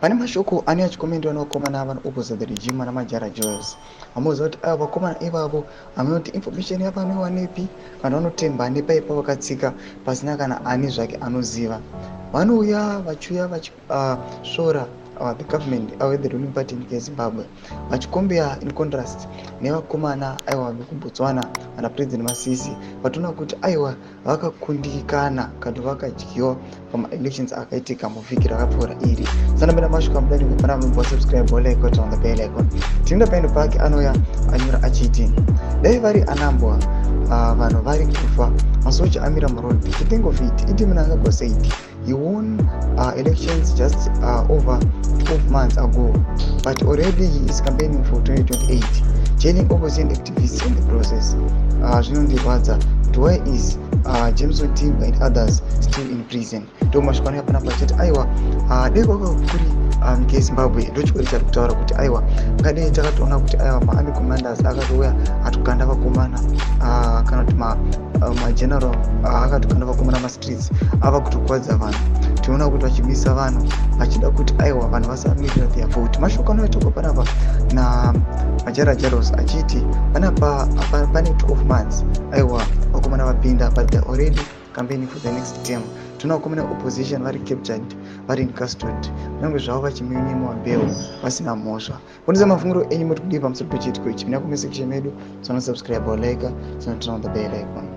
Pane mashoko ane achikomendwa nevakomana vanoopposa the regime, ana Majara Joels. Amoziva kuti ava vakomana ivavo hameno kuti information yavanoiwanepi kana vanotemba nepaipa vakatsika pasina kana ani zvake anoziva. Vanouya vachiuya vachisvora the government, the ruling party nyika yeZimbabwe, vachicompare in contrast nevakomana, aiwa, vekuBotswana vana President Masisi, vatoona kuti, aiwa, vakakundikana kana vakadyiwa pamaelections akaitika muvhiki rakapfuura iri. Sanapinda mashoko amudani pana mumbo, subscribe, like, on the bell icon. Tinoenda paendo pake, anouya anyora achiti dai vari anambwa, vanhu vari kufa, masoja amira muroad. To think of it, ED Mnangagwa said he won elections just over 12 months ago, but already he is campaigning for 2028, jailing opposition activists in the process. Zvinondirwadza kuti why is Jameson Timba and others still in prison? Ndo mashoko anouya panapa achiti, aiwa, dai kwaka kuri nyika yeZimbabwe, ndochikwadi chari kutaura kuti, aiwa, ngadei takatoona kuti, aiwa, maarmy commanders akatouya atokanda vakomana, kana kuti mageneral akatokanda vakomana mastreets, ava kutokwadza vanhu. Tinoona kuti vachimisa vanhu vachida kuti, aiwa, vanhu vasamirira their vote. Mashoko anoitwa panapa naMajara Jaros achiti panapa pane 12 months, aiwa, vakomana vapinda, but they already campaigning for the next term. Tinoona vakomana opposition vari captured, vari in custody, kunyange zvavo vachiminyimwa bail vasina mhosva. Bonesa mafungiro enyu, muri kudii pamusoro pechiitiko ichi? Mina comment section medu. Sonosubscribe, like, sonoturn on the bell icon.